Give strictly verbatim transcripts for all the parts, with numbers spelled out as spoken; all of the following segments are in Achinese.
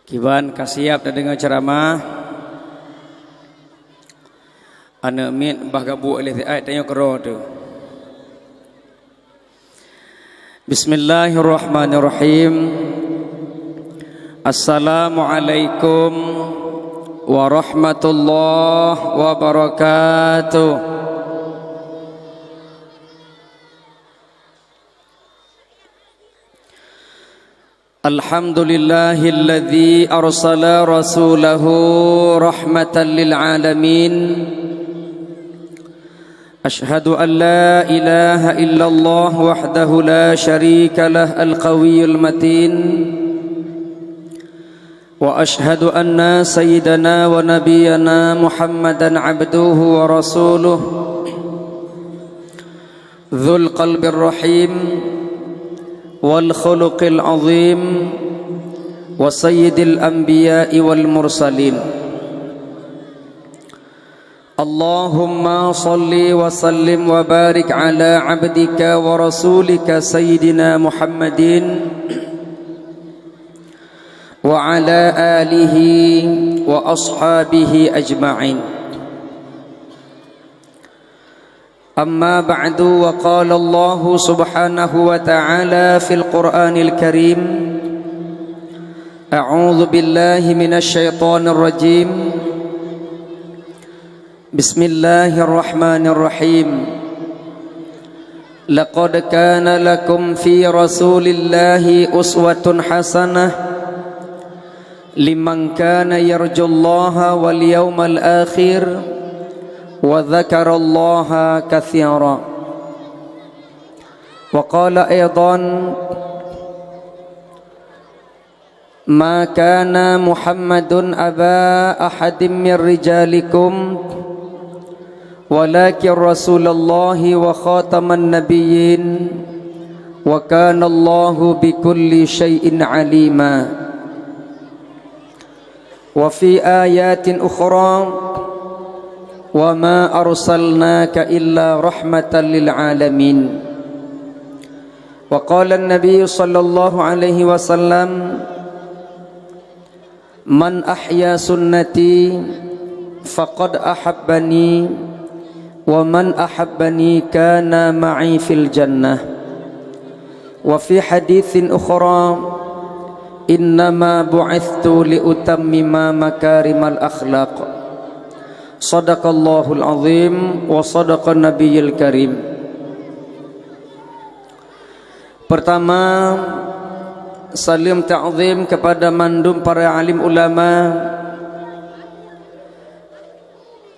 Kiban ka siap tadeungoe ceuramah. Aneuk miet bah gabuek lé siat tanyoe keudroe teuh. Bismillahirrahmanirrahim. Assalamualaikum warahmatullahi wabarakatuh. Alhamdulillahilladzi arsala rasulahu rahmatan lil alamin. Asyhadu an la ilaha illallah wahdahu la syarika lah al-qawiyyul matin. Wa asyhadu anna sayyidana wa nabiyyana Muhammadan abduhu wa rasuluh. Dzul qalbir rahim wal khuluqil azim wa sayyidil anbiya'i wal mursalin. Allahumma shalli wa sallim wa barik ala abdika wa rasulika sayyidina Muhammadin wa ala alihi wa ashabihi ajma'in. Amma ba'du, wa qala Allahu subhanahu wa ta'ala fil Qur'anil Karim, a'udzu billahi minasy syaithanir rajim. Bismillahirrahmanirrahim. Laqad kana lakum fi Rasulillahi uswatun hasanah liman kana yarjullaha wal yawmal akhir wa dzakarallaha katsira. Wa qala aidan, ma kana Muhammadun aba ahadim min rijalikum, walakin Rasulallahi wa khataman nabiyyin, wa kana Allahu bikulli syai'in alima. Wa fi ayatin ukhra, wa ma arsalnaka illa rahmatan lil alamin. Wa qala an-nabi sallallahu alaihi wasallam, man ahya sunnati faqad ahabbani, wa man ahabbani kana ma'i fil jannah. Wa fi haditsin ukhra, innama bu'itstu li utammima makarimal akhlaq. Sadaqallahul azim wa sadaqan nabiyil karim. Pertama, saleuem takzim kepada mandum para alim ulama,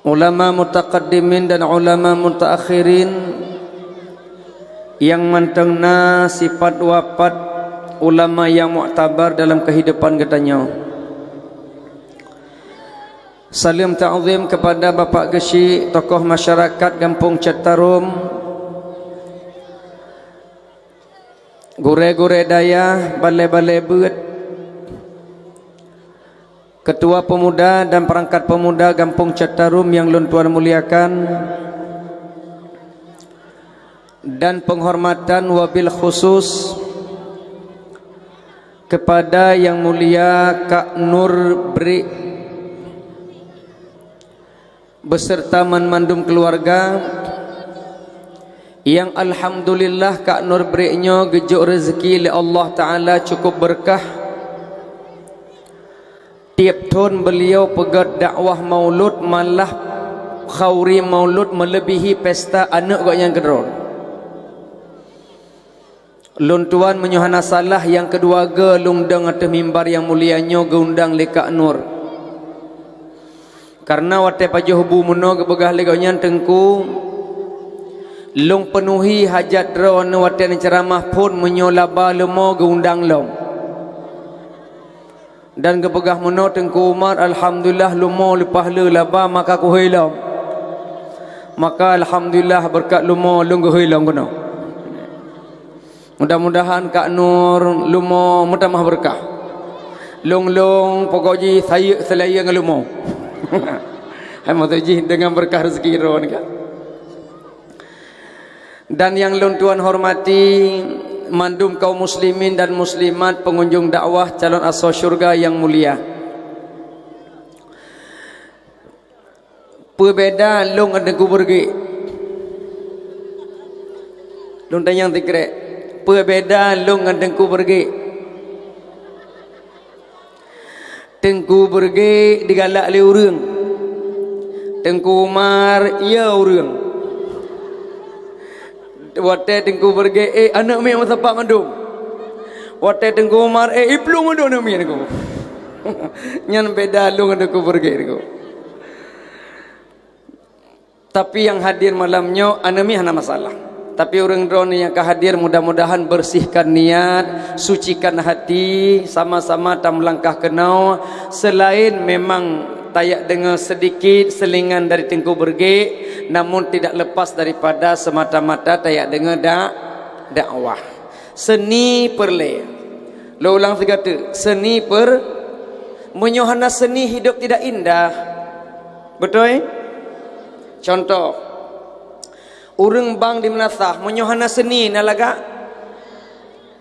ulama mutaqaddimin dan ulama mutaakhirin nyang mantong na sifat wafat ulama nyang muktabar dalam kehidupan geutanyoe. Saleuem takzim kepada Bapak Geuchik, tokoh masyarakat Gampông Citarum, gurée-gurée dayah, balée-balée beuet, ketua pemuda dan perangkat pemuda Gampông Citarum nyang lôn tuan muliakan, dan penghormatan wabil khusus kepada Yang Mulia Kak Nur Brik beserta banmandum keluarga, nyang alhamdulillah Kak Nur Brik nyoe geujok rezeki lé Allah Taala cukup berkah. Tiep thon beliau peugét dakwah maulud, malah khauri maulud meulebihi pesta aneuk gobnyan keudroe. Lôn tuan, meunyoe hana salah, nyang keudua goe lôn dong ateueh mimbar nyang mulia nyoe geuundang lé Kak Nur. Kareuna watée pajoh bu meunoe geupeugah lé gobnyan, "Teungku, lôn peunuhi hajat droeneuh watée neuceuramah phon meunyoe laba leumo geuundang lom." Dan geupeugah meunoe Teungku Umar, "Alhamdulillah, leumo leupah le laba maka kuhôi lom." Maka alhamdulillah, beureukat leumo lôn geuhôi lom keunoe. Mudah-mudahan Kak Nur leumo meutamah beureukat. Lôn-lôn pokok jih sayeuek seulaya ngon leumo. Hai maksud jih deungon beureukat rezeki droeneuh kan. Dan nyang lôn tuan hormati, Mandum kaum muslimin dan muslimat pengunjung dakwah calon asoe syurga yang mulia. Peue beda lôn ngon Teungku Beureuguek? Lôn tanyong sikrek, peue beda lôn ngon Teungku Beureuguek? Teungku Beureuguek digalak lé ureuëng. Teungku Umar, ya ureuëng. Watée Teungku Beureuguek, eh, aneuëk miet meusapat mandum. Watée Teungku Umar, eh, iplueng mandum aneuëk miet Teungku. Nyan beda lôn ngon Teungku Beureuguek Teungku. Tapi nyang hadir malam nyoe, aneuëk miet hana masalah. Tapi ureuëng droeneuh nyang ka hadir, mudah-mudahan bersihkan niat, sucikan hati, sama-sama tameulangkah keunoe. Selain memang tajak deungoe sedikit selingan dari Teungku Beureuguek, namun tidak lepas daripada semata-mata tajak deungoe dak-, dakwah. Seni peureulée. Lôn ulang sigoe teuk, seni per-, meunyoe hana seni, hidup tidak indah. Beutôi? Contoh, ureuëng bang di meunasah, meunyoe hana seni, na lagak?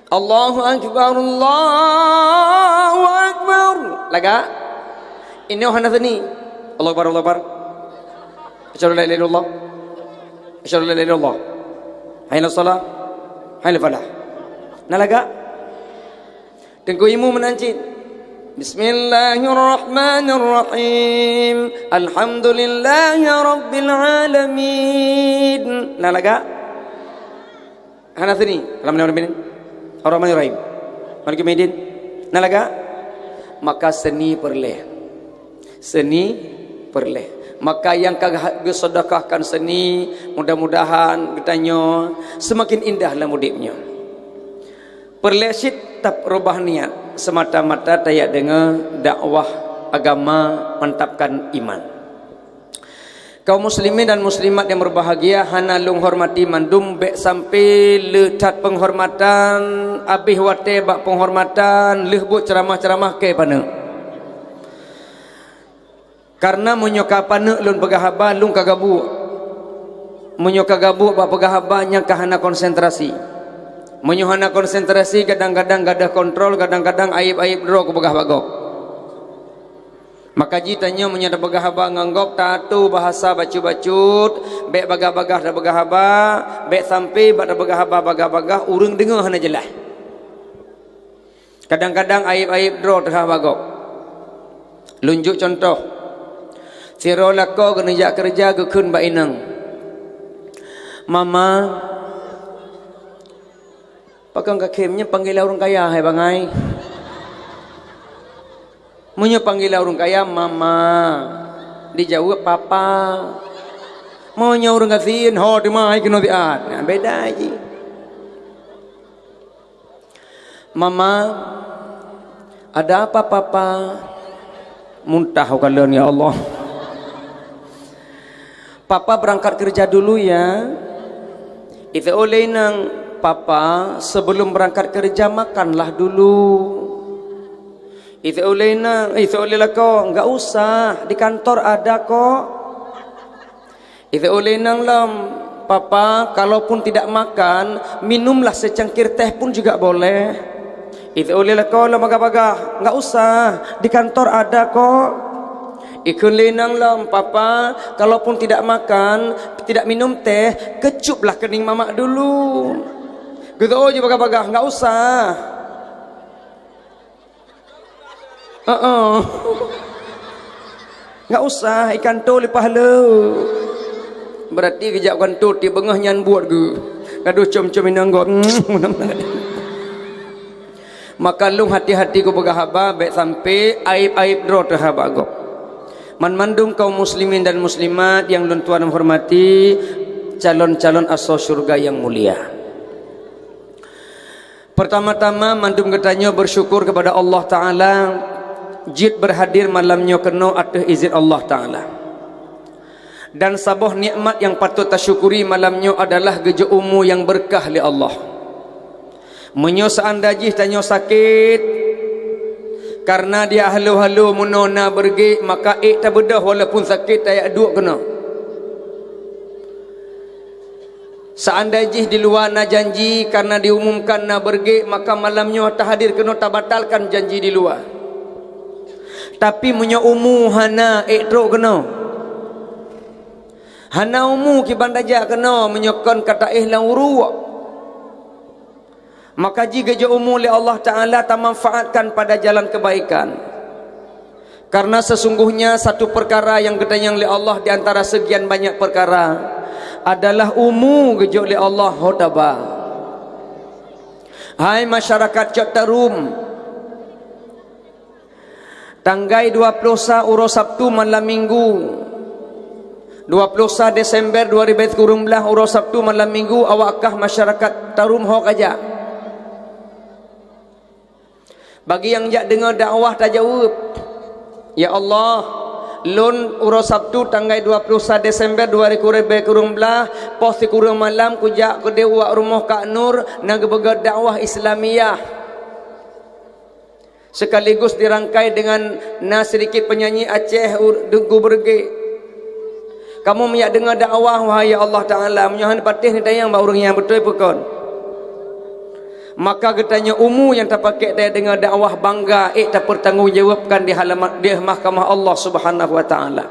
Allahu Akbar, Allahu Akbar. Lagak? Inoe hana seni. Allahu Akbar, Allahu Akbar. Asyhadu an la ilaha illallah. Asyhadu an la ilaha illallah. Hayya 'alas shalah. Hayya 'alal falah. Na lagak? Teungku Imum meunan cit. Bismillahirrahmanirrahim. Alhamdulillahi rabbil alamin. Na lagak? Hana seni. Alhamdulillah. Ar-Rahmanir Rahim. Maliki yaumiddin. Na lagak? Maka seni peureulée. Seni peureulée. Maka nyang ka geusedekahkan seni, mudah-mudahan geutanyoe seumaken indah lam udeb nyoe. Peureulée cit tap reubah niat, seumata-mata tajak deungoe dakwah agama, mantapkan iman. Kaum muslimin dan muslimat nyang berbahagia, hana lôn hormati mandum, bék sampai le that penghormatan, abéh watée bak penghormatan, lheueh buet ceuramah-ceuramah keu paneuk. Karena meunyoe ka paneuk lôn peugah haba, lôn ka gabuk. Meunyoe ka gabuk bak peugah haba, nyan ka hana konsentrasi. Meunyoe hana konsentrasi, kadang-kadang gadôh kontrol, kadang-kadang ayeb-ayeb droe kupeugah bak gob. Maka jih tanyoe meunyoe tapeugah haba ngon gob, taatô bahasa bacut-bacut, bék bagaih-bagaih tapeugah haba, bék sampai bak tapeugah haba bagaih-bagaih, ureuëng deungoe hana jeulaih. Kadang-kadang ayeb-ayeb droe teuhah bak gob. Lôn jok cuntoh. Sidroe lakoe geuneuk jak keureuja, geukheun bak inong, "Mama, pakon kakém nyoe panggilan ureuëng kaya hai bangai? Meunyoe panggilan ureuëng kaya, 'Mama', dijaweueb 'Papa'. Meunyoe ureuëng gasien, 'Ho teuma hai keunoe siat.' Nah, beda jih." "Mama, ada apa, Papa?" Muntah ukalon, ya Allah. "Papa berangkat kerja dulu, ya." Itu oleh nang, "Papa, sebelum berangkat kerja, makanlah dulu." Itu oleh nang, itu oleh lakoe, "Enggak usah, di kantor ada kok." Itu oleh nang lom, "Papa, kalaupun tidak makan, minumlah secangkir teh pun juga boleh." Itu oleh lakoe lom bagah-bagah, "Enggak usah, di kantor ada kok." Ikheun lé nang lom, "Papa, kalaupun tidak makan, tidak minum teh, kecuplah kening mamak dulu." Gitu je bagah-bagah, "Enggak usah." Heeh. "Enggak usah, ikan tu leupah le." Berarti geujak kantor tiep beungoh nyan buet geuh. Gadoh com-com inong gob. Maka lôn hati-hati kupeugah haba, bék sampai aib-aib droe teuhah bak gob. Banmandum kaum muslimin dan muslimat yang lôn tuan hormati, calon-calon asoe syurga yang mulia. Pertama-tama, mandum geutanyoe bersyukur kepada Allah Taala, jeuet berhadir malam nyoe keunoe ateueh izin Allah Taala. Dan saboh nikmat nyang patôt tasyukuri malam nyoe adalah geujok umu nyang beureukat lé Allah. Meunyoe seandai jih tanyoe sakét, karena di halo-halo meunoe na beureuguek, maka ék tabeudôh walaupun sakét tajak duek keunoe. Seandai jih di luwa na janji, karena diumumkan na beureuguek, maka malam nyoe tahadir keunoe tabatalkan janji di luwa. Tapi meunyoe umu hana, ék trok keunoe. Hana umu kiban tajak keunoe meunyoe kon ka taéh lam uruek. Maka jigeujok umu lé Allah Ta'ala tamanfaatkan pada jalan kebaikan. Karena sesungguhnya satu perkara yang geutanyong lé Allah di antara sekian banyak perkara adalah umu geujok lé Allah ho taba. Hai masyarakat Cot Tarum, tanggai dua ploh sa uroe Sabtu malam Minggu, dua ploh sa Desember dua ribu dua puluh uroe Sabtu malam Minggu, awak kah masyarakat Tarum ho kajak. Bagi nyang jak deungoe dakwah tajaweueb, "Ya Allah, lôn uroe Sabtu tanggai dua ploh sa Desember dua ribu dua puluh poh sikureueng malam kujak keudeh uak rumoh Kak Nur na geupeugah dakwah Islamiyah." Sekaligus dirangkai dengan na sedikit penyanyi Aceh ur-, Teungku Beureuguek. Kamoe meujak deungoe dakwah, wahai ya Allah Ta'ala, meunyoe hana patéh neutanyong bak ureuëng nyan beutôi peue kon. Maka geutanyoe umu nyang tapakék teudeungoe dakwah bangga ék tapeutanggong jaweuebkan di halaman, di mahkamah Allah Subhanahu wa Ta'ala.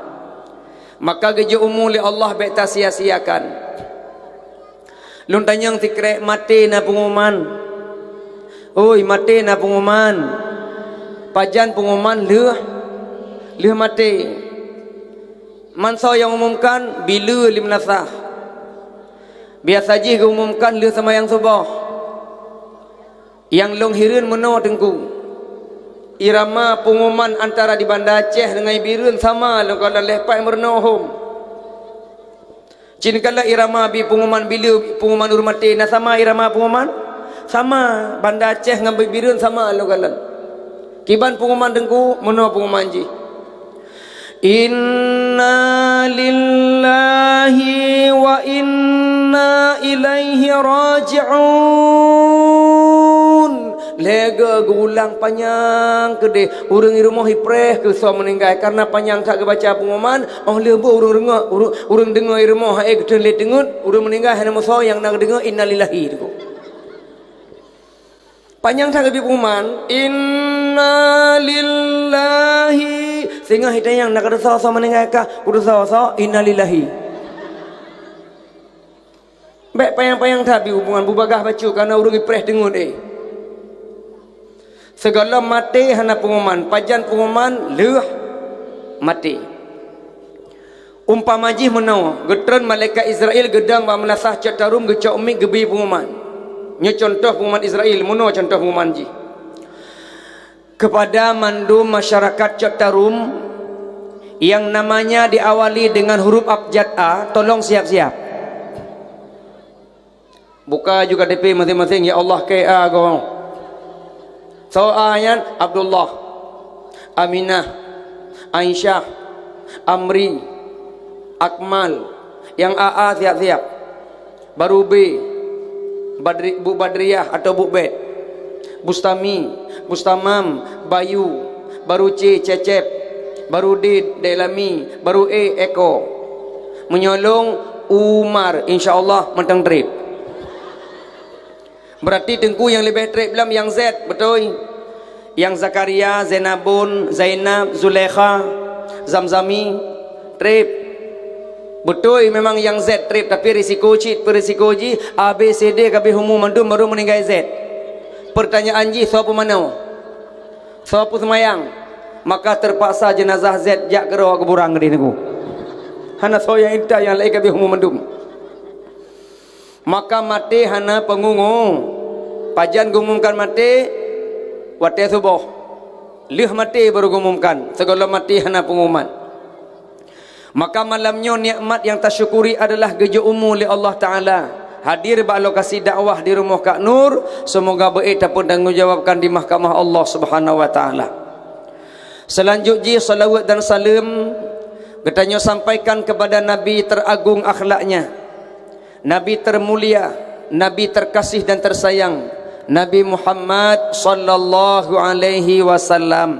Maka geujok umu lé Allah bék tasia-siakan. Lôn tanyong sikrek, maté na peunguman? Oi, maté na peunguman? Pajan peunguman lheueh, lheueh maté? Man soe nyang umumkan? Bileue lé meunasah. Biasa jih geuumumkan lheueh seumayang suboh. Nyang lôn hireuen meunoe Teungku, irama peunguman antara di Banda Aceh deungon Bireuen sama lôn kalon lheueh pat meurunoe hom. Cit kalon irama bi peunguman bileue, peunguman ureuëng maté, na sama irama peunguman? Sama, Banda Aceh ngon Bireuen sama lôn kalon. Kiban peunguman Teungku, meunoe peunguman jih. Inna lillahi wa inna ilaihi raji'un. Lhée goe geuulang panyang keudeh. Ureuëng i rumoh ipreh keu soe meuninggai, karna panyang that geubaca peunguman, óh lheueh boh ureuëng reungoe, ureuëng, ureuëng deungoe i rumoh hase geuteun lé teungeut, ureuëng meuninggai hana meusoe nyang na geudeungoe innalillahi teungku. Panyang that geubri peunguman, innalillahi, singoh itanyong na keudeuh soe-soe meuninggai kah, keudeuh soe-soe, innalillahi. Bék panyang-panyang that bi hubungan bubagaih bacut, kareuna ureuëng ipreh teungeut, eh. Sigohlom maté hana peunguman, pajan peunguman lheueh maté. Umpama jih meunoe, geutreun malaikat Israel geudong bak meunasah Cot Tarum geucok miet geubri peunguman. Nyoe cuntoh peunguman Israel, meunoe cuntoh peunguman jih. Kepada mandum masyarakat Cot Tarum yang namanya diawali dengan huruf abjad A, tolong siap-siap. Buka juga K T P masing-masing, ya Allah, K A goh. Soe A nyan? Abdullah, Aminah, Aisyah, Amri, Akmal. Nyang A A siap-siap. Baru B, Badri-, Bu Badriah atau Bu Bet. Bustami, Bustamam, Bayu, baru C, Cecep, baru D, Delami, baru E, Eko. Meunyoe lôn Umar, insya Allah mantong treb. Berarti teungku nyang leubeh treb lom nyang Z, beutôi? Nyang Zakaria, Zainabun, Zainab, Zulekha, Zamzami, treb. Beutôi memang nyang Z treb, tapi risiko cit, peurisiko jih A, B, C, D ka abéh umu mandum baru meuninggai Z. Pertanyaan jih, soe peumanoe? Soe peuseumayang? Maka terpaksa jenazah Z jak keudroe kuburan geudeh teungku. Hana soe nyang intat, nyang laén ka abéh umu mandum. Maka maté hana peungumu. Pajan geumumkan maté? Watée suboh. Lheueh maté baru geumumkan, sigohlom maté hana peunguman. Maka malam nyoe nikmat nyang tasyukuri adalah geujok umu lé Allah Ta'ala. Hadir bak lokasi dakwah di Rumoh Kak Nur, seumoga beuék tapeutanggong jawabkan di mahkamah Allah Subhanahu wa Ta'ala. Seulanjut jih, salawat dan saleuem geutanyoe sampaikan kepada Nabi teragong akhlaknya, Nabi termulia, Nabi terkasih dan tersayang, Nabi Muhammad sallallahu alaihi wasallam.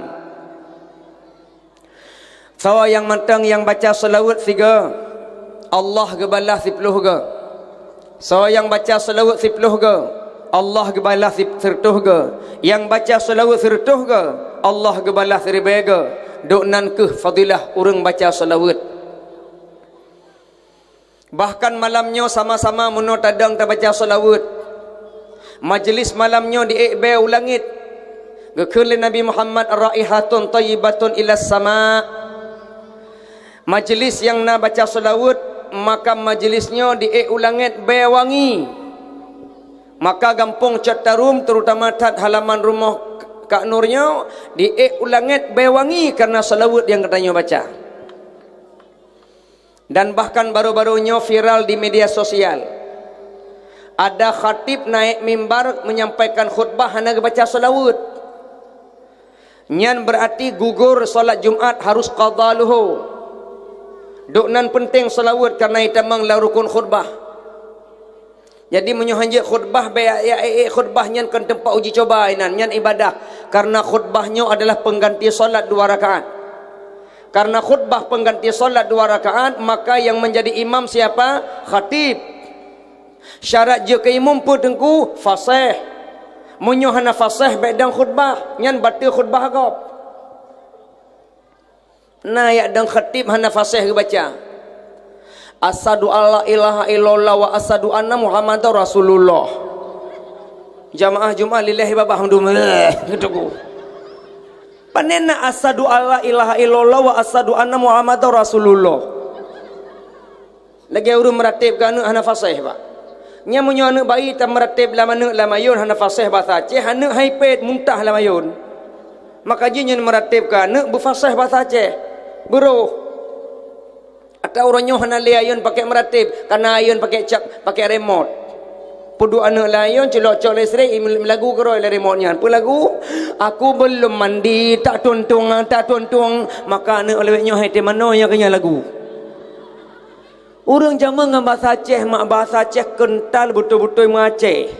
Soe nyang mantong nyang baca seulaweuet sigoe, Allah geubalah siploh goe. Soe nyang baca seulaweuet siplôh goe, Allah geubalah sip-, sireutôh goe. Nyang baca seulaweuet sireutôh goe, Allah geubalah siribèe goe. Dok nan kheueh fadilah ureuëng baca seulaweuet. Bahkan malam nyoe sama-sama meunoe tadong tabaca seulaweuet. Majeulis malam nyoe di-ék bèe u langét. Geukheun lé Nabi Muhammad, "Raihatun thayyibatun ilas sama." Majeulis nyang na baca seulaweuet, maka majeulis nyoe di-ék u langét bèe wangi. Maka gampông Cot Tarum, terutama that halaman rumoh Kak Nur nyoe, di-ék u langét bèe wangi kareuna seulaweuet nyang geutanyoe baca. Dan bahkan baru-baru nyoe viral di media sosial. Ada khatib naik mimbar menyampaikan khutbah hana geubaca seulaweuet. Nyan beurati gugur salat Jumat harus qadha luhô. Dok nan peunteng seulaweuet kareuna itamong lam rukon khutbah. Jadi meunyoe hanjeuet khutbah, bèk ya, ya, eh, eh, khutbah nyan kon teumpat uji coba inan, nyan ibadah. Kareuna khutbah nyoe adalah pengganti salat dua rakaat. Kareuna khutbah pengganti salat dua rakaat, maka yang menjadi imam siapa? Khatib. Syarat jeuet keu imum peue teungku? Faseh. Meunyoe hana faseh, bèk dong khutbah, nyan bateue khutbah gob. Na yak dong khatib hana faseh geubaca, "Asyhadu alla ilaha illallah wa asyhadu anna Muhammadar Rasulullah." Jamaah Jumat lillah babah dum. Teungku. Pane na asyhadu alla ilaha illallah wa asyhadu anna Muhammadar Rasulullah. Lagèe ureuëng meurateb keu aneuk hana faseh, Pak. Nyan meunyoe aneuk bayi tameuratéb lam aneuk lam ayôn hana faseh basa Aceh, aneuk hai pét muntah lam ayôn. Maka jih nyan meuratéb keu aneuk beufaseh basa Aceh. Beurôh. Atawa uroe nyoe hana lé ayôn pakai meuratéb, kana ayôn pakai cap, pakai remote. Peuduek aneuk lam ayôn, culok cok listrik, im-, lagu keudroe lé remote nyan. Peue lagu? "Aku belum mandi, tak tuntung, tak tuntung." Maka aneuk lawét nyoe hai teuh manoe nyang keunyan lagu. Ureuëng jameun ngon basa Aceh, mak basa Aceh keuntal beutôi-beutôi meuaceh.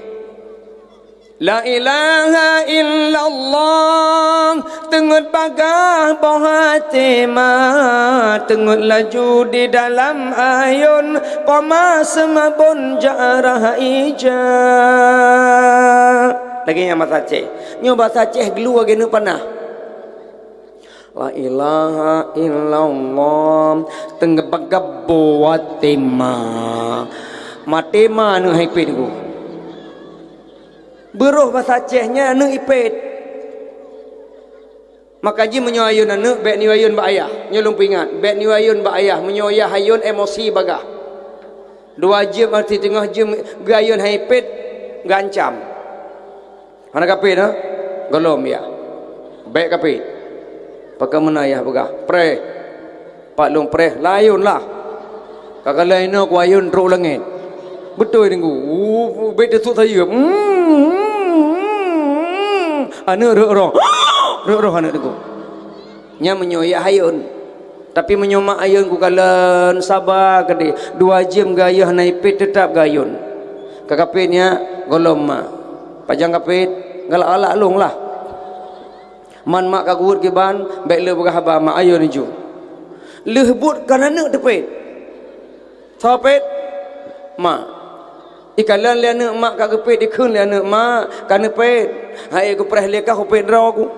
La ilaha illallah, teungeut bagah boh até ma, teungeut laju di dalam ayôn, koma seumabon jarah ija. Lagèe nyan basa Aceh. Nyoe basa Aceh glue lagèe nyoe panah. La ilaha illallah. Teungeut bagah boh até ma. Maté ma aneuk hai pét ku. Beurôh basa Aceh nyan aneuk ipét. Maka jih meunyoe ayôn aneuk, bèk niyue ayôn bak ayah. Nyoe lôn peuingat, bèk niyue ayôn bak ayah. Meunyoe ayah ayôn, emosi bagah. Dua jeuem, arti teungoh jeuem geuayôn hai pét, geuancam. Hana kapét, ha? Gohlom, ya. Bèk kapét. Pakon meunan ayah peugah, "Preh." Pat lôn preh, layôn lah. Ka kalon inoe ku ayôn trok u langét. Beutôi teungku. Uh, bèk teusut sayeuep. Hmm, hmm, hmm. Aneuk rhot roh. Rhot roh aneuk teungku. Nyan meunyoe ayah ayôn. Tapi meunyoe mak ayôn ku kalon, saba keudéh. Dua jeuem geuayôn hai pét, teutap geuayôn. Ka kapét nyan, gohlom mak. Pajan kapét, galak-galak lôn lah. Man mak ka geuweuet kiban, bèk lé peugah haba mak ayôn ju. Lheueh buet ka na aneuk teupét. Soe pét? Mak. Ikalon lé aneuk mak ka geupét, ikheun lé aneuk mak, ka neupét. Hai geupreh lé kah kupét droe ku.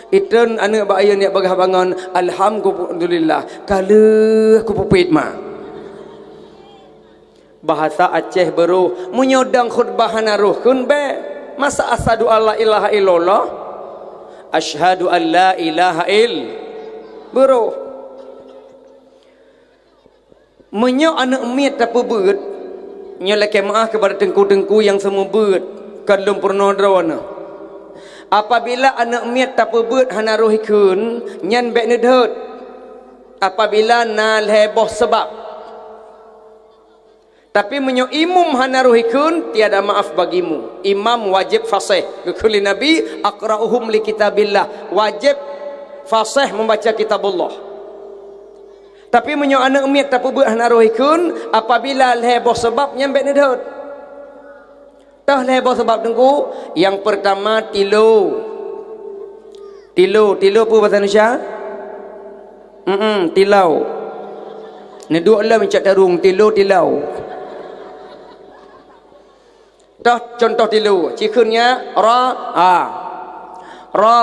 Itreun aneuk bak ayôn jak bagah bangon, "Alhamdulillah, ka lheueh kupeupét mak." Bahasa Aceh beurôh, meunyoe dang khutbah hana rôh kheun bèk. Masa asyhadu alla ilaha illallah? Asyhadu an la ilaha ill-, beurôh. Meunyoe aneuk miet tapeubeuet, nyoe lakèe meu'ah keupada teungku-teungku nyang seumeubeuet, kon lôn peurunoe droeneuh. Apabila aneuk miet tapeubeuet hana rôh ikheun, nyan bèk neudhôt. Apabila na lhèe boh seubab. Tapi meunyoe imum hana rôh ikheun, tiada maaf bagimu. Imam wajéb faseh. Geukheun lé Nabi, "Aqra'uhum li kitabillah." Wajéb faseh membaca kitabullah. Tapi meunyoe aneuk miet tapeubeuet hana rôh ikheun, apabila lhèe boh seubab nyan bèk neudhôt. Toh lhèe boh seubab teungku? Nyang peurtama tilo. Tilo, tilo peue basa Indonesia? Mm-mm, tilau. Neuduek lom cok tarung, tilo, tilau. Toh contoh tilu, ci kheun nyan, ra, a. Ra,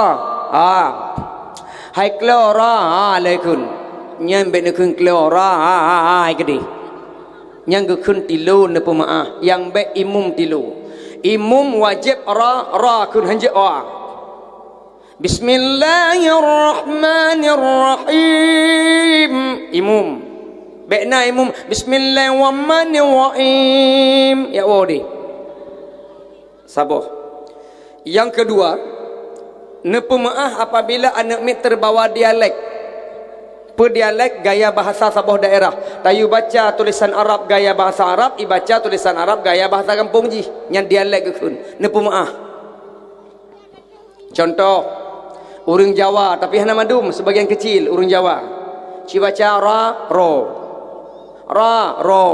a. Hai klo ra, a, lé kheun. Nyan bék neukheun klo ra, a, a, a, hai keudeh. Nyan geukheun tilu neupeumeu'ah, nyang bék imum tilu. Imum wajéb ra, ra kheun hanjeuet a. Bismillahirrahmanirrahim. Imum. Bék na imum, "Bismillahirrahmanirrahim." Ya, woe deh. Saboh. Nyang keudua, neupeumeu'ah apabila aneuk miet teubawa dialek. Peue dialek? Gaya bahasa saboh daerah. Tayue baca tulisan Arab gaya bahasa Arab, ibaca tulisan Arab gaya bahasa gampông jih. Nyan dialek geukheun. Neupeumeu'ah. Contoh, ureuëng Jawa, tapi hana mandum, sebagian kecil ureuëng Jawa. Ci baca ra, ro. Ra, ro.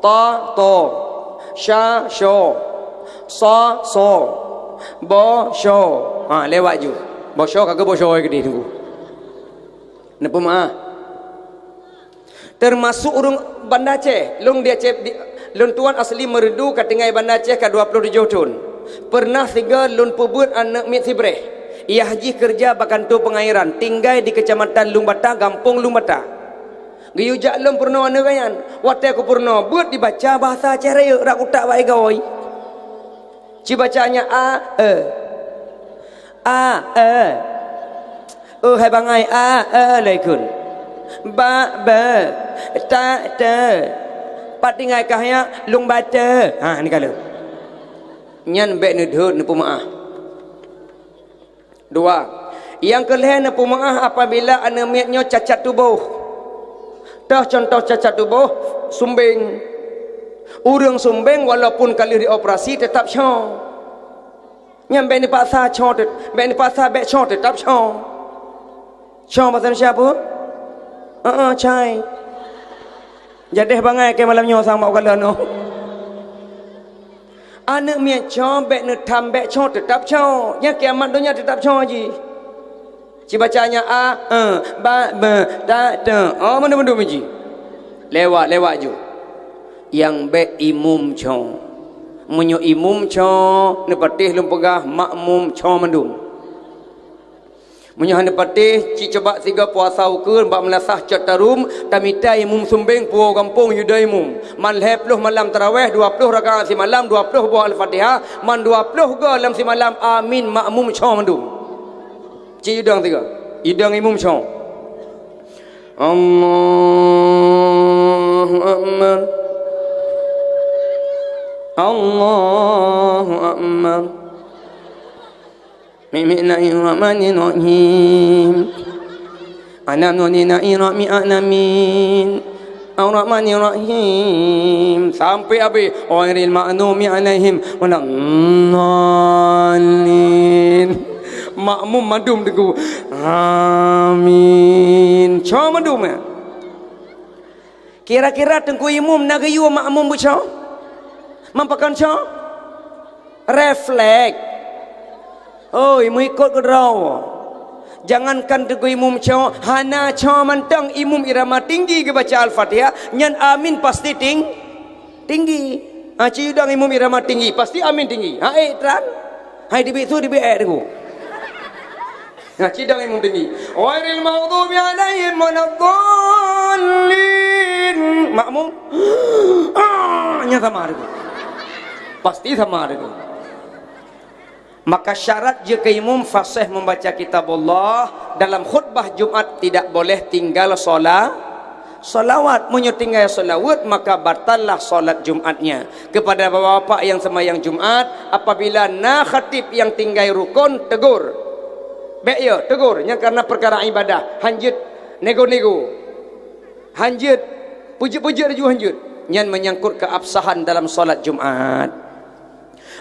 Ta, to. Sya, syo. Sa, so. Bo, syo. Ha, lewat ju. Bo, syo, ka geubo, syo, keudeh tunggu. Neupeumeu'ah. Teumasuk ureuëng Banda Aceh. Lôn di Aceh, di, lôn tuan asli Meureudu, ka tinggai Banda Aceh ka dua ploh tujoh thon. Peureunah sigoe lôn peubeuet aneuk miet sibreh. Yah jih keureuja bak kantô peungairan, tinggai di Keucamatan Lueng Bata, gampông Lueng Bata. Geuyue jak lom peurunoe aneuk nyan. Watée kupeurunoe, beuet dibaca bahasa Aceh rayeuk, rak kutak bak igoe. Ci baca nyan a, e. A, e. Oh, hai bangai, a, e, lé kheun. Ba, be. Ta, te. Pat tinggai kah nyan, lôn baca. Ha, ni ka lheueh. Nyan bék neudhôt neupeumeu'ah. Dua. Nyang keu lhée neupeumeu'ah apabila aneuk miet nyoe cacat tuboh. Toh contoh cacat tuboh, sumbeng. Ureuëng sumbeng walaupun ka lheueh dioperasi teutap shoe. Nyan bék neupaksa shoe teut-, bék neupaksa bék shoe teutap shoe. Shoe bahasa Indonesia peue? Heeh, cai. Jadeh bangai keu malam nyoe sang mak ukalon nyoe. Aneuk miet shoe bék neutam bék shoe teutap shoe. Nyan kiamat donya teutap shoe jih. Ci baca nyan a, e, ba, be, ta, te. Oh, mandum-mandum jih. Lewat, lewat ju. Nyang bék imum shoe. Meunyoe imum shoe, neupatéh lôn peugah makmum shoe mandum. Meunyoe hana patéh, ci coba sigoe puasa ukeue bak meulasah cot tarum, tamita imum sumbeng puwoe gampông yue dong imum. Man lhée ploh malam taraweh, dua ploh rakaat simalam, dua ploh boh Al-Fatihah, man dua ploh goe lam simalam, amin, makmum shoe mandum. Ci yue dong sigoe. Yue dong imum shoe. Allahu Akbar. Allahu Akbar. Bismillahirrahmanirrahim. Alam nuni na'i rabbi alamin. Ar-Rahmanirrahim. Sampai habéh. Ghairil maghdubi alaihim waladdallin. Makmum mandum teungku. Amin. Shoe mandum, ya. Kira-kira teungku imum na geuyue makmum beusoe? Meupakon soe? Refleks. Oi, meuikot keudroe. Jangankan teungku imum soe, hana soe mantong imum irama tinggi geubaca Al-Fatihah, nyan amin pasti ting-, tinggi. Ha, ci yue dong imum irama tinggi, pasti amin tinggi. Ha, eh, tran. Hai dibi su, dibi eh, teungku. Nah, ci dong imum tinggi. Ghairil maghdubi alaihim waladdallin. Makmum. Ah, nyan sama deungon. Pasti sama deungon. Maka syarat jeuet keu imum fasih membaca kitabullah, dalam khutbah Jumat tidak boleh tinggal sola-, solawat. Meunyoe tinggai solawat, maka batallah solat Jumatnya. Kepada bapak-bapak yang sembahyang Jumat, apabila na khatib yang tinggai rukon, tegur. Bék ya, tegur. Nyan karena perkara ibadah. Hanjeuet nego-nego. Hanjeuet peujeuet-peujeuet laju hanjeuet. Nyan menyangkut keabsahan dalam solat Jumat.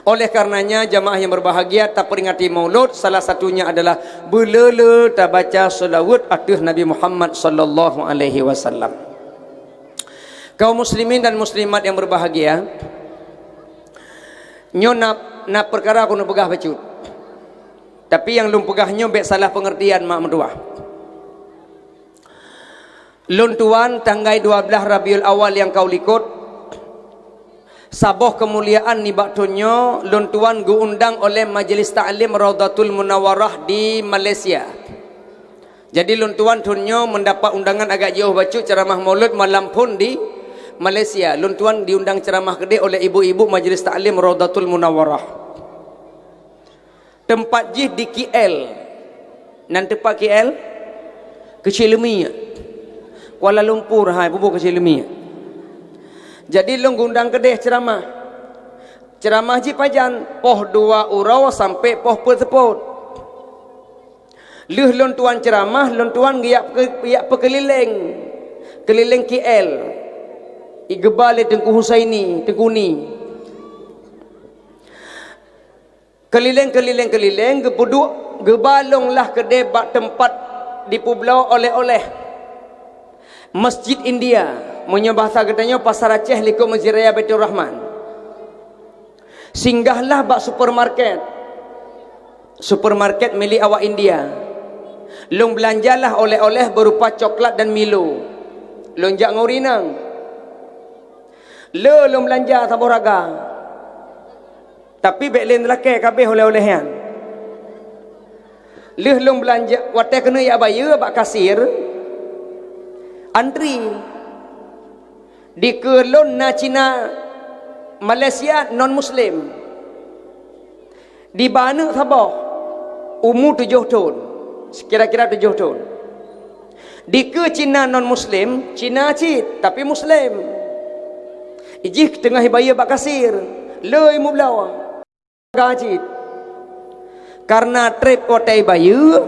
Oleh karenanya, jamaah yang berbahagia, taperingati Maulud, salah satunya adalah beuleu-leu tabaca selawat ateueh Nabi Muhammad sallallahu alaihi wasallam. Kaum muslimin dan muslimat yang berbahagia, nyoe na, na peukara keuneuk peugah bacut. Tapi nyang lôn peugah nyoe bék salah pengertian, mak meutuah. Lôn tuan tanggai dua blaih Rabiul Awal nyang ka u likot, Saboh keumuliaan nibak thon nyoe, lôn tuan geuundang oleh Majlis Taklim Raudhatul Munawwarah di Malaysia. Jadi lôn tuan thon nyoe mendapat undangan agak jiôh bacut, ceramah Maulud malam phon di Malaysia. Lôn tuan diundang ceramah keudeh oleh ibu-ibu Majlis Taklim Raudhatul Munawwarah. Teumpat jih di K L. Nan teumpat K L? Keuchik Leumie. Kuala Lumpur, hai, peue buet Keuchik Leumie. Jadi lôn geuundang keudeh ceramah. Ceramah jih pajan, poh dua uroe sampoe poh peuet seupôt. Lheueh lôn tuan ceramah, lôn tuan geujak peuke-, geujak peukeulileng, keulileng K L. Igeuba lé Teungku Husaini, Teungku Ni. Keulileng, keulileng, keulileng, geupeuduek, geuba lôn lah keudeh bak teumpat jipeubloe oleh-oleh. Masjid India, meunyoe bahasa geutanyoe Pasar Aceh likot Masjid Raya Baiturrahman. Singgahlah bak supermarket. Supermarket milék awak India. Lôn beulanjalah oleh-oleh beurupa coklat dan Milo. Lôn jak ngon ureueng inong. Le lôn beulanja saboh raga. Tapi bék lé neulakée ka abéh oleh-oleh nyan. Lheueh lôn beulanja, watée keuneuk jak bayeue bak kasir, antri. Dikeue lôn na Cina Malaysia non muslim. Diba aneuëk saboh, umu tujoh thon, kira-kira tujoh thon. Dikeue Cina non muslim, Cina cit, tapi muslim. Ijih teungoh ibayeue bak kasir, le imubloe. Ka cit. Karena treb watée ibayeue,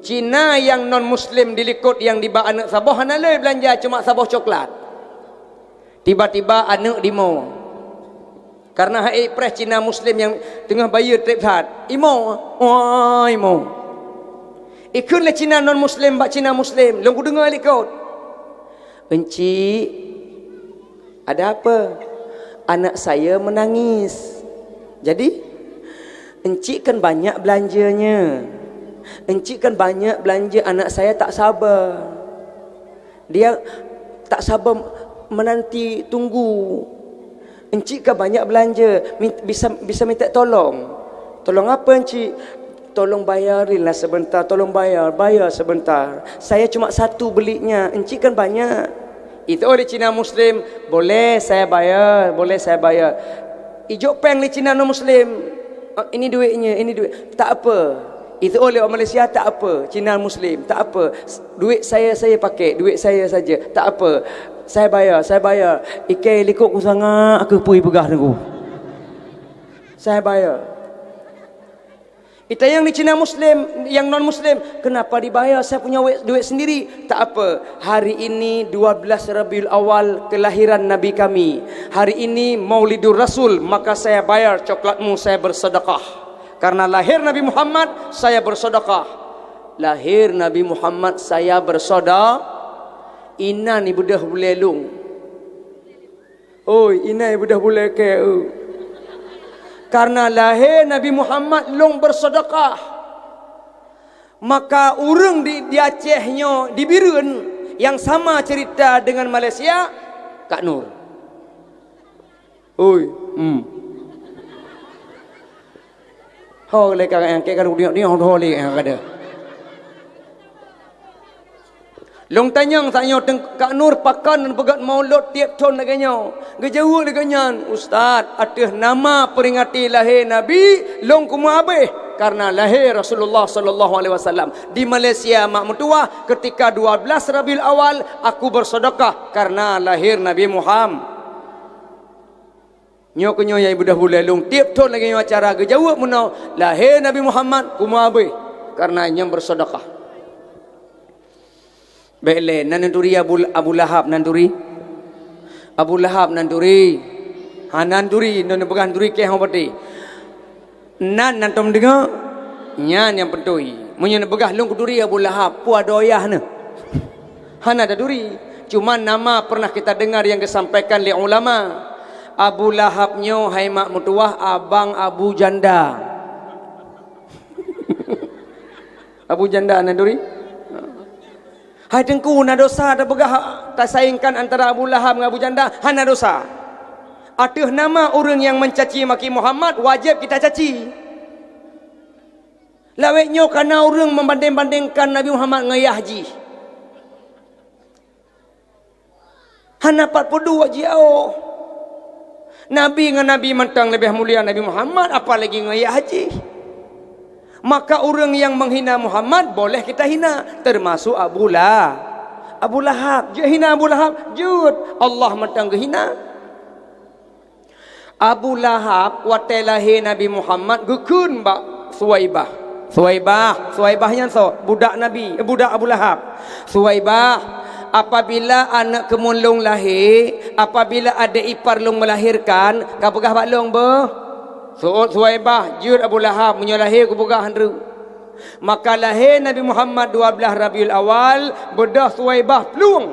Cina nyang non muslim dilikot nyang diba aneuëk saboh hana le beulanja, cuma saboh coklat. Tiba-tiba aneuëk dimo. Karena hai preh Cina muslim nyang teungoh bayeue treb that. Imo, wah imo. Ikheun lé Cina non muslim bak Cina muslim, lôn kudeungoe likot. Encik, ada apa? Anak saya menangis. Jadi, encik kan banyak belanjanya. Encik kan banyak belanja, anak saya tak sabar. Dia tak sabar menanti, tunggu. Encik kan banyak belanja, mi-, bisa, bisa minta tolong. Tolong apa, Encik? Tolong bayarinlah sebentar, tolong bayar, bayar sebentar. Saya cuma satu belinya, Encik kan banyak. Itu oleh Cina Muslim, boleh saya bayar, boleh saya bayar. Ijok péng lé Cina non Muslim. "Ah, ini duitnya, ini duit." "Tak apa." Itu oleh orang Malaysia, "Tak apa." Cina Muslim, "Tak apa. Duit saya, saya pakai, duit saya saja. Tak apa. Saya bayar, saya bayar." Ikai likot ku sangat, aku pui peugah nunggu. "Saya bayar." Itanyong di Cina Muslim, yang non Muslim, "Kenapa dibayar? Saya punya we-, duit sendiri." "Tak apa, hari ini dua belas Rabiul Awal, kelahiran Nabi kami. Hari ini Maulidur Rasul, maka saya bayar coklatmu, saya bersedekah. Karena lahir Nabi Muhammad, saya bersedekah." Lahir Nabi Muhammad, saya bersedekah. Inan ibeudôh bulée lôn. Oi, inan ibeudôh bulée keu. Karena lahé Nabi Muhammad lôn bersedekah. Maka ureuëng di, di Aceh nyoe, di Bireuen, yang sama cerita dengan Malaysia, Kak Nur. Oi, hmm. Ho lé ka nyang keu ka duek-duek ho lé nyang ka deuh. Lôn tanyong tanyoe teung-, Kak Nur, pakon neupeugét Maulud tieb thon lagée nyoe? Geujaweueb lagée nyan, "Ustaz, ateueh nama peuringati lahé Nabi, lôn keumeung abéh karena lahé Rasulullah sallallahu alaihi wasallam. Di Malaysia mak meutuwah, keutika dua belas Rabiul Awal, aku bersedekah karena lahir Nabi Muhammad." Nyoe keuh nyoe nyang ibeudôh bulée lôn tieb thon lagée nyoe acara geujaweueb meunoe, lahé Nabi Muhammad keumeung abéh karena nyang bersedekah. Bék lé, nan neuturi Abu, Abu Lahab nan turi. Abu Lahab nan turi. Ha, nan turi, nan neupeugah turi keh ho pati. Nan, nan tom deungoe, nyan nyang peutôi. Meunyoe neupeugah lôn kuturi Abu Lahab, peue adoe yah neuh. Hana taturi. Cuma nama pernah kita dengar yang disampaikan lé ulama. Abu Lahab nyoe hai mak meutuwah abang Abu Janda. Abu Janda na turi? Hai Teungku, na dosa tapeugah, tasaingkan antara Abu Lahab ngon Abu Janda? Hana dosa. Ateueh nama ureuëng nyang meucaci maki Muhammad, wajéb kita caci. Lawét nyoe kana ureuëng meubandeng-bandengkan Nabi Muhammad ngon yah jih. Hana pat peuduek jiôh. Nabi ngon nabi mantong leubeh mulia Nabi Muhammad, apalagi ngon yah jih. Maka ureuëng nyang meuhina Muhammad boleh kita hina, teumasok Abu La-, Abu Lahab. Jeuet hina Abu Lahab, jeuet. Allah mantong geuhina. Abu Lahab watée lahé Nabi Muhammad geukheun bak Suwaibah. Suwaibah, Suwaibah nyan soe? Budak Nabi, eh, budak Abu Lahab. "Suwaibah, apabila aneuëk keumuen lôn lahé, apabila adék ipar lôn meulahérkan, kapeugah bak lôn beuh." Seuôt Suwaibah, "Jeuet Abu Lahab, meunyoe lahé kupeugah han treuk." Maka lahé Nabi Muhammad dua blaih Rabiul Awal, beudôh Suwaibah plueng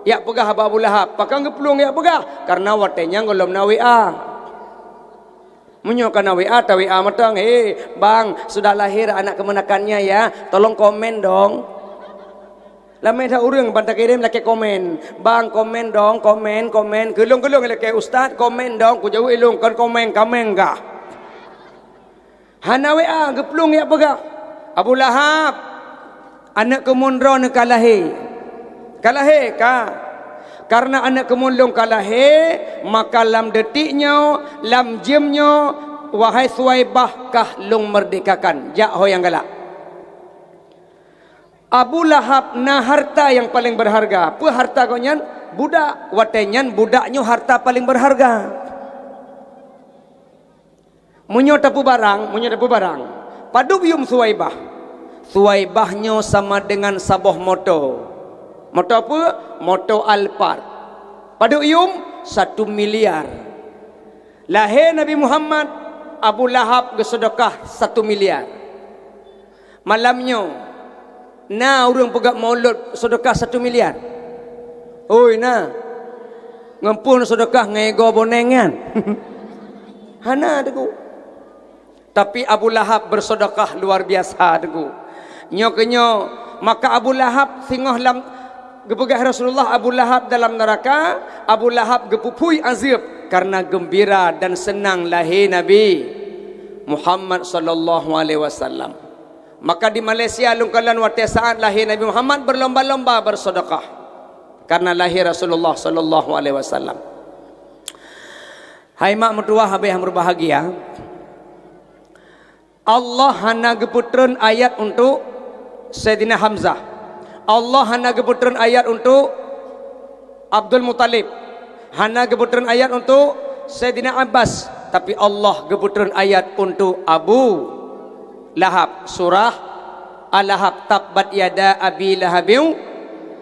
jak peugah bak Abu Lahab. Pakon geuplueng jak peugah? Kareuna watée nyan gohlom na W A. Meunyoe kana W A, ta W A mantong, "Hei, Bang, sudah lahir anak kemenakannya ya, tolong komen dong." Lamé that ureuëng ban takirém lakée komen, "Bang, komen dong, komen, komen." Keu lôn, keu lôn lakée, "Ustaz, komen dong." Kujaweueb lôn, "Kon komen, kameng kah." Hana W A, geuplueng jak peugah, "Abu Lahab, aneuëk keumuen droeneuh ka lahé." "Ka lahé, ka?" "Kareuna aneuëk keumuen lôn ka lahé, maka lam detik nyoe, lam jeuem nyoe, wahai Suwaibah, kah lôn meurdekakan. Jak ho nyang galak." Abu Lahab na harta nyang paleng beurharga. Peue harta gobnyan? Budak. Watée nyan budak nyoe harta paleng beurharga. Meunyoe tapeubarang, meunyoe tapeubarang, padub yum Suwaibah? Suwaibah nyoe sama dengan saboh moto. Moto peue? Moto Alphard. Padub yum? Satu miliar. Lahé Nabi Muhammad, Abu Lahab geuseudekah satu miliar. Malam nyoe, na ureuëng peugét mulod seudeukah satu miliar? Oi, na. Ngon peue seudeukah, ngon igoe boneng nyan? Hana, Teungku. Tapi Abu Lahab beuseudeukah luar biasa, Teungku. Nyoe keuh nyoe, maka Abu Lahab singoh lam, geupeugah Rasulullah, Abu Lahab dalam neuraka, Abu Lahab geupeuphui azeueb kareuna geumbira dan seunang lahé Nabi Muhammad sallallahu alaihi wasallam. Maka di Malaysia lôn kalon watée saát lahé Nabi Muhammad beulomba-lomba beuseudeukah kareuna lahé Rasulullah sallallahu alaihi wasallam. Hai mak meutuwah habéh nyang beubahgia, Allah hana geupeutreun ayat untuk Saidina Hamzah. Allah hana geupeutreun ayat untuk Abdul Muthalib. Hana geupeutreun ayat untuk Saidina Abbas, tapi Allah geupeutreun ayat untuk Abu Lahab, surah Al-Lahab, tabbat yada Abi Lahabin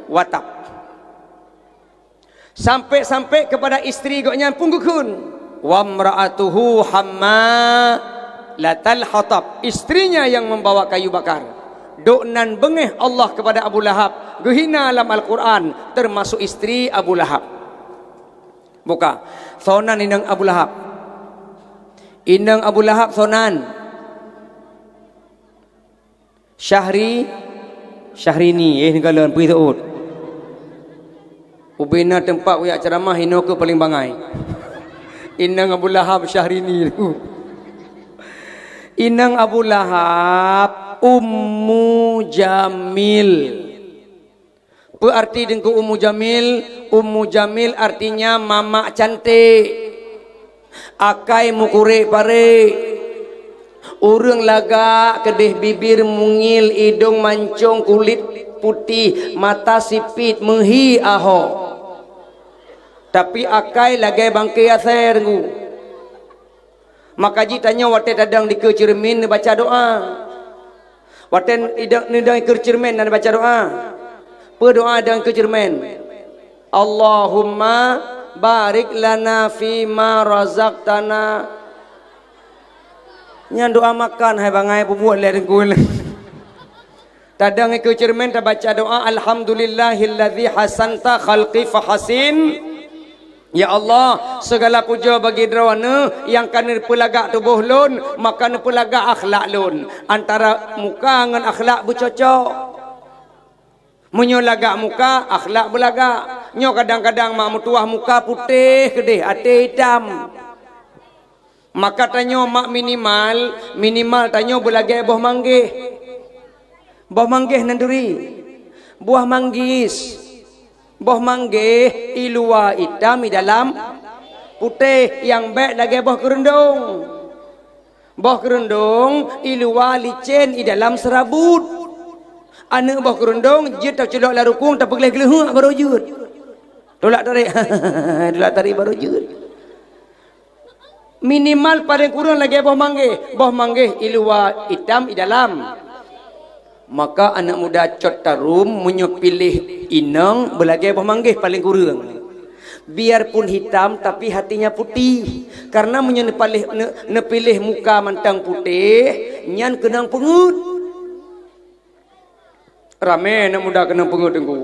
wa tab. Sampai-sampai kepada istri gobnyan pun geukheun, "Wamra'atuhu hammalatal hatab." Istrinya yang membawa kayu bakar. Dok nan beungéh Allah kepada Abu Lahab, geuhina lam Al-Quran, termasuk istri Abu Lahab. Buka. Soe nan inong Abu Lahab? Inong Abu Lahab soe nan? Syahri, Syahrini, eh, neukalon, peue seuôt. Ubena teumpat kujak ceuramah, inoe keuh paleng bangai. Inong Abu Lahab, Syahrini. Inong Abu Lahab, Ummu Jamil. Peue arti Teungku Ummu Jamil? Ummu Jamil artinya mamak cantik. Akai meukurek parek. Ureuëng lagak keudeh, bibir mungil, idong mancong, kulit putih, mata sipit, meuhi ahok. Tapi akai lagée bangke asée, Teungku. Maka jih tanyoe watée tadong dikeue ceureumen neubaca doa. Watée idong, neudong dikeue ceureumen neubaca doa. Peue doa dong dikeue ceureumen? "Allahumma barik lana fima razaqtana." Nyan doa makan, hai bangai, peubuet lé Teungku. Tadong dikeue ceureumen tabaca doa, "Alhamdulillahilladzi hasanta khalqi fahasin." Ya Allah, segala puja bagi Droeneuh nyang ka neupeulagak tuboh lôn, maka neupeulagak akhlak lôn. Antara muka ngon akhlak beucocok. Meunyoe lagak muka, akhlak beulagak. Nyoe kadang-kadang mak meutuwah muka putéh keudeh, até itam. Maka tanyoe mak minimal, minimal tanyoe beulagée boh manggéh. Boh manggéh nan turi. Buah manggis. Boh manggéh i luwa itam, i dalam putéh, nyang bék lagée boh keureuendong. Boh keureuendong i luwa licén, i dalam seurabut. Aneuëk boh keureuendong jeuet taculok lam rukung, tapeugléh geuleuheuk baru jeuet. Tulak tarék. Tulak tarék baru jeuet. Minimal paléng kureueng lagée boh manggéh. Boh manggéh i luwa itam, i dalam. Maka aneuëk muda cot tarum meunyoe piléh inong beulagée boh manggéh paléng kureueng. Biarpun hitam, tapi hatinya putih. Karena meunyoe neupaléh, ne-, neupiléh muka mantong putéh, nyan keunong peungeuet. Ramé aneuëk muda keunong peungeuet, Teungku.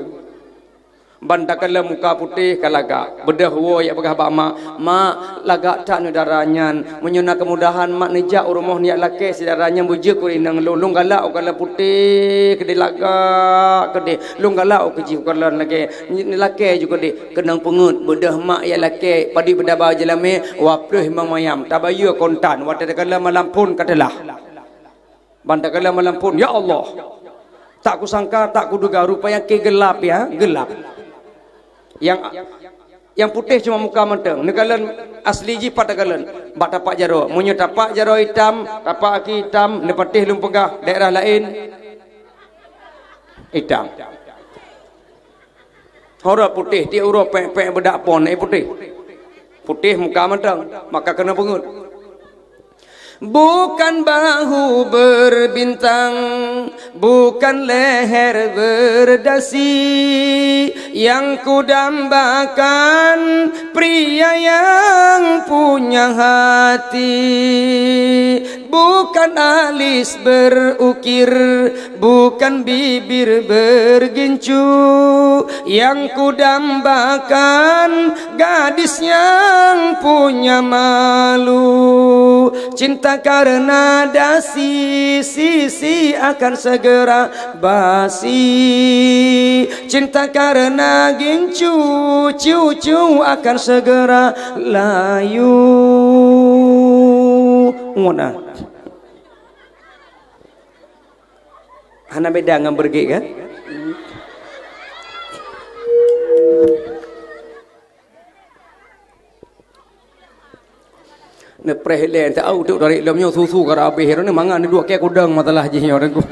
Ban takalon muka putéh ka lagak. Beudôh woe jak peugah bak mak, "Mak, lagak that nyoe dara nyan. Meunyoe na keumudahan mak neujak u rumoh neujak lakée si dara nyan beujeuet keu inong lôn. Lôn galak u kalon putéh keudeh, lagak keudeh. Lôn galak u keujih u kalon lagée, neulakée ju keudeh." Keunong peungeuet, beudôh mak jak lakée, padub beudaba jeulamé, waploh imong mayam, tabayeue kontan, watée takalon malam phon ka teulah. Ban takalon malam phon, "Ya Allah, tak kusangka, tak kuduga, rupanya keu geulap, ya, geulap." Nyang, nyang putéh cuma muka mantong. Neukalon asli jih pat takalon? Bak tapak jaroe. Meunyoe tapak jaroe itam, tapak aki itam, neupatéh lôn peugah daerah laén, itam. Uroe putéh, tiep uroe pék-pék beudak pon, eh, putéh. Putéh muka mantong, maka keunong peungeuet. Bukan bahu berbintang, bukan leher berdasi, yang kudambakan pria yang punya hati. Bukan alis berukir, bukan bibir bergincu, yang kudambakan gadis yang punya malu. Cinta karena dasi, sisi akan segera basi. Cinta karena gincu, cucu akan segera layu. Ngon ah. Hana beda ngon beureuguek, kan? Neupreh ilée, entah au, untuk dari lom nyoe susu ka habéh, ni mangan ni dua kek udang masalah jih nyoe, Teungku.